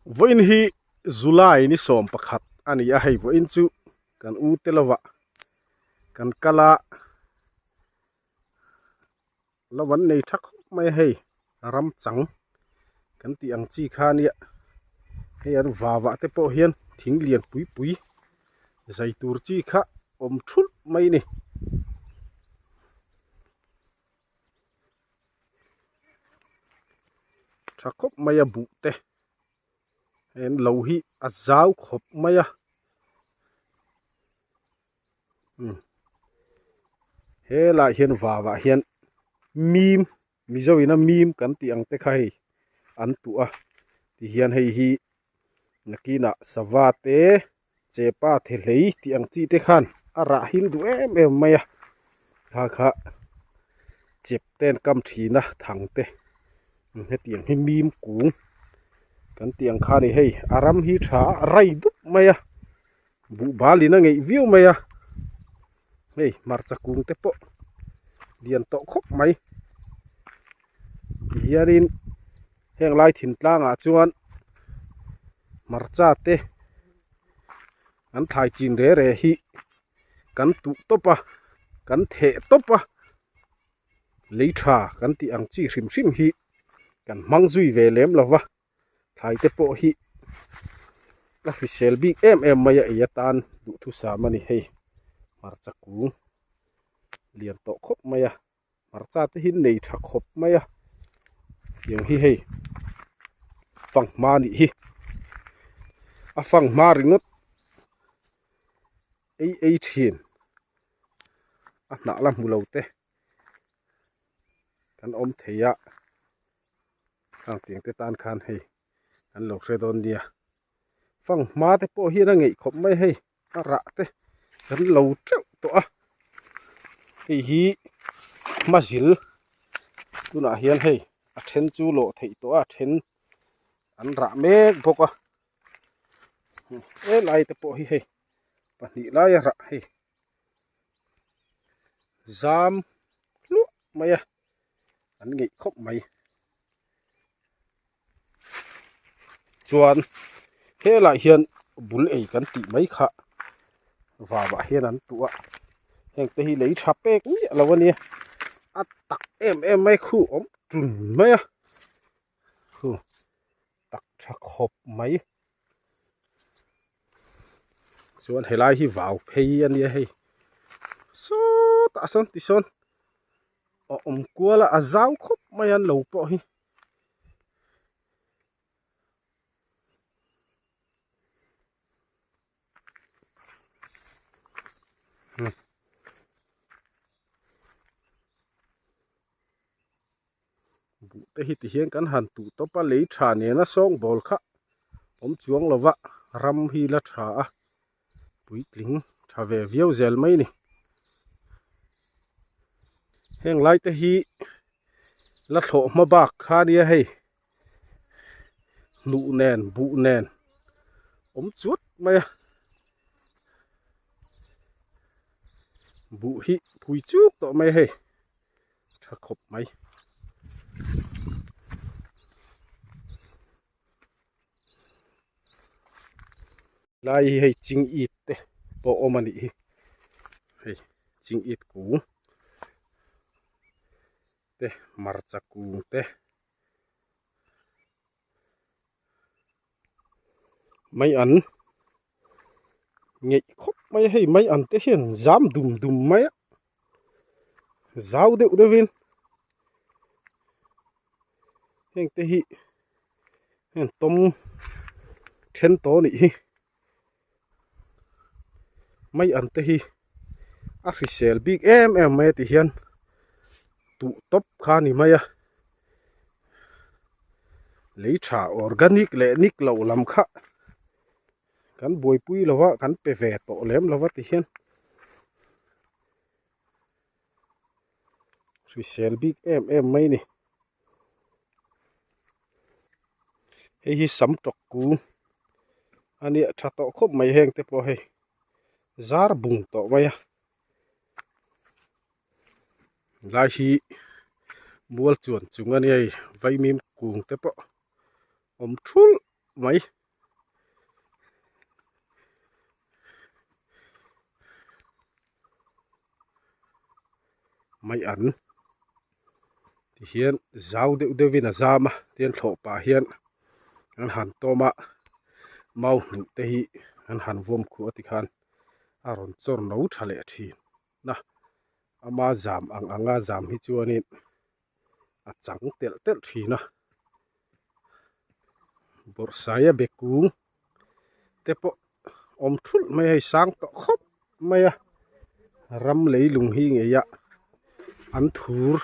Vawiin hi July ni 11 a ni a, hei vawiin chu kan u te lovah kan kal a, lo an nei tha khawp mai a hei ram chang kan tih ang chi kha nia hei an vavah te pawh hian thing lian pui pui zai tur chi kha awm thulh mai a ni. Tha khawp mai a buh te heng lo hi a zau khawp mai a helaiah hian vavah hian mim mizo ina mim kan tih ang te kha hei an tuah a tihian hei hi nakinah sava te chepa thehlei tih ang chi te khan a rah hil duh em em mai a kha kha chep te an kam thin a thang te hetiang hi mim kung kan tih ang kha a ni hei a ram hi tha a rai dup mai a buhbal in a ngeih viau mai a hei hmarcha kung te pawh lian tawh khawp mai tihianin heng lai thingtlangah chuan hmarcha te an thlai chin re re hi kan tuh tawp a kan theh tawp a lei tha kan tih ang chi hrim hrim hi kan hmang zui ve lem lo va thlai te pawh hi a hrisel bik em em mai a ei atan duhthusam a ni hei hmarcha kung lian tawh khawp mai a. Hmarcha te hi nei tha khawp mai a tiang hi hei fanghma a nih hi a fanghma ringawt ei ei thin a hnah la hmu lo te kan awm thei a khang tiang te tan khan hei an lo hre dawn nia fanghma te pawh hian a ngeih khawp mai hei. A rah te kan lo teuh tawh a hei hi hmazil tunah hian hei a then chu lawh theih tawh a a then an rah mek bawk a helai te pawh hi hei pahnih lai a rah hei zam hluah mai a an ngeih khawp mai chuan helaiah hian bul ei kan tih mai kha vavah hian an tuah a heng te hi lei tha pek miah lo a nia a tak em em mai khu awm tun mai a khu tak tha khawp mai chuan helai hi vau phei a nia hei sawtah sawn tisawn a awm kual a a zau khawp mai a lo pawh hi. Buh te hi tihian kan han tuh tawp a lei tha nena sawngbawl kha awm chuang lova ram hi la tha a puitling tha ve viau zel mai a ni. Heng lai te hi la thlawh hma bak kha ania hei hnuh nen buh nen awm chuat mai a buh hi phui chuk tawh mai a hei tha khawp mai. Lai hi hei ching it te pawh awm a nih hi hei ching it kung te hmarcha kung te mai an ngeih khawp mai a hei mai an te hian zam dum dum mai a zau deuh deuh in heng te hi heng tawm then tawh anih hi mai an te hi a hrisel bik em em mai a ti hian tuh tawp kha a ni mai a lei tha organic leh nik loh lam kha kan buaipui lo a kan pe ve tawh lem lo a ti hian. Hrisel bik em em mai a ni. Hei hi sam tawk kung a nia tha tawh khawp mai heng te pawh hei zar bung tawh mai a. Helai hi mual chuan chung a nia hei vaimim kung te pawh awm thulh mai. Mai an tihian zau deuh deuhin a zam a tihian thlawh pah hian an han tawm a mau hnuh te hi an han vawm khuh a tikhan a rawn chawr no tha leh thin a ama zam ang anga zam hi chuanin a chang telh telh thin a bawrhsaia be kung te pawh awm thulh mai a hei sang tawh khawp mai a ram leilung hi ngei a an thur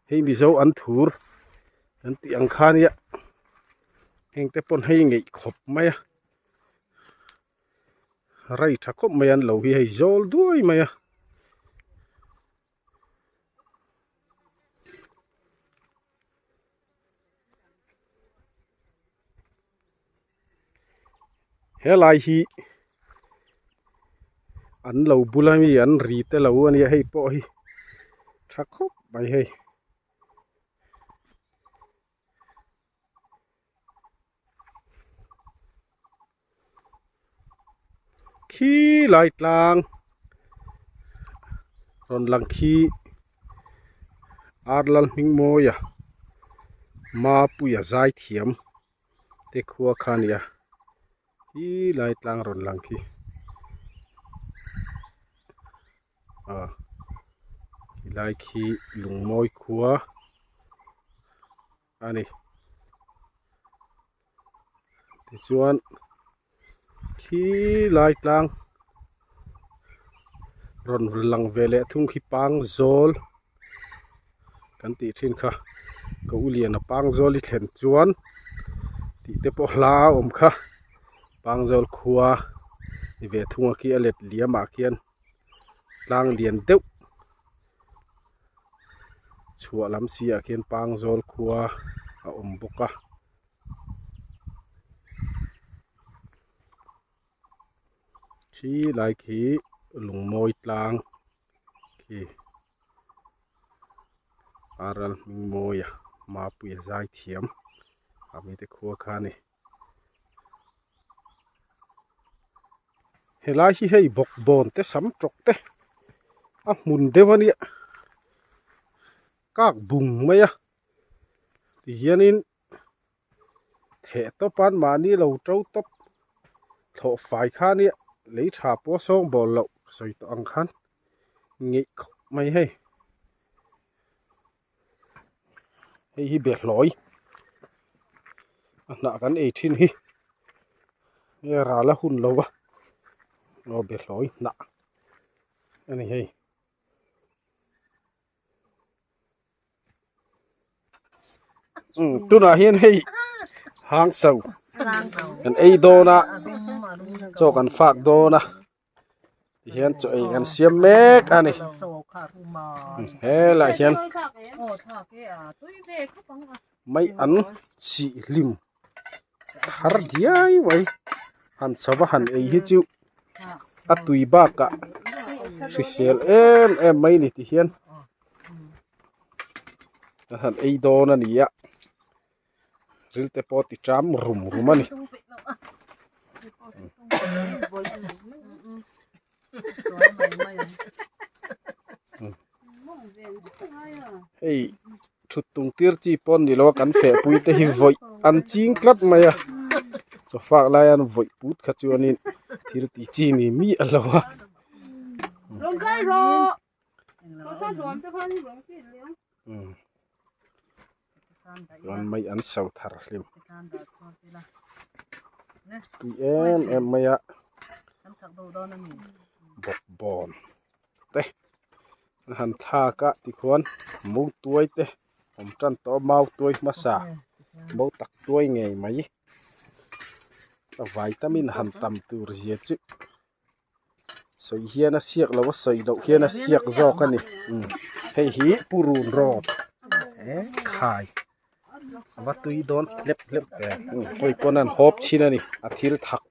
hei mizo an thur kan tih ang kha nia heng te pawn hei ngeih khawp mai a rei tha khawp mai an lo hi hei zawl duai mai a. Helai hi an lo bula mi an ri te lo a nia hei pawh hi tha khawp mai hei. Khi lai tlang rawn lang khi ar lal hming mawi a mapuia zai thiam te khua kha a ni a khi lai tlang rawn lang khi ah helai khi lungmawi khua a ni tichuan khi lai tlang rawn lang ve leh thung khi pang zawl kan tih thin kha ka u lian a pang zawl i thlen chuan tih te pawh hla a awm kha pang zawl khua ni ve thung a khi a let liam ah khian tlang lian deuh. Chhuah lam si ah khian Pangzawl khua a awm bawk a. Khi lai khi lungmawi tlang khi aral hming mawi a Mapuia zai thiam a mite khua kha a ni. Helai hi hei bawkbawn te sam tawk te a hmun deuh a nia kak bung mai a tihianin theh tawp a mahni lo to tawp thlawh fai kha a nia lei tha pawh a sawng bawl loh ka sawi tawh ang khan ngeih khawp mai hei. Hei hi behlawi a hnah kan ei thin hi nge ral a hun lo va aw behlawi hnah a ni hei. Umm tunah hian hei hang so kan ei dawn a chaw kan fak dawn a. Tihian chaw ei kan siam mek a ni. Helaiah hian mai an sih hlim thar diai mai. Han chho va han ei hi chu a tui bakah hrisel em em mai a ni tihian an han ei dawn a ni a. Ril te pawh ti ṭam rum rum a ni. Hei thut tung tir chi pawh ni lo a kan feh pui te hi vawih an ching tlat mai a chaw fak lai an vawih put kha chuanin thil ti chi ni miah lo a. Chuan mai an so thar hlim tui em em mai a bawkbawn te an han thlak a tikhuan mautuai te awm tan tawh a mautuai hmasa mautak tuai ngei mai a vaitamin han tam tur zia chu. Sawi hian a siak lo a sawi loh hian a siak zawk a ni hei hi purun rawt khai a va tui dawn hlep hlep ve hei pawn an hawp chhin a ni a thil thak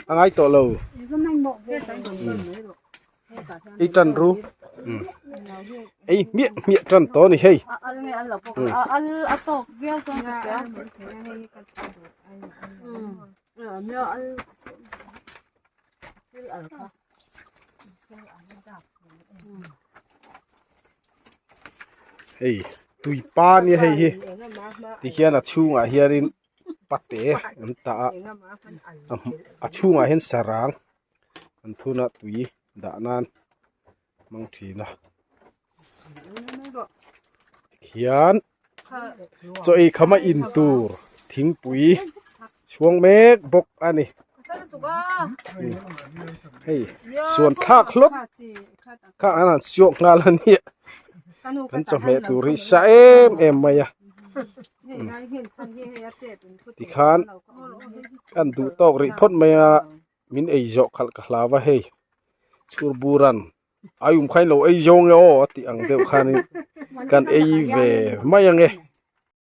a ngai tawh lo ei tan ru ei hmiah hmiah tan tawh a ni hei Hei tui pa nia hei hi tikhian a chhungah hianin pate an tah a a chhungah hian sarang an thun a tui dah nan hmang thin a tikhian chaw ei khama in tur thingpui chhuang mek bawk a ni hei suan thlak hlawt kha an han suak nghal a nia kan chawhmeh tur hi sa em em mai a tikhan kan duh tawk rih phawt mai a min ei zawh khalh ka hlau a hei chhur buran aium kha in lo ei zawng e aw a tih ang deuh khanin kan ei ve mai ang e.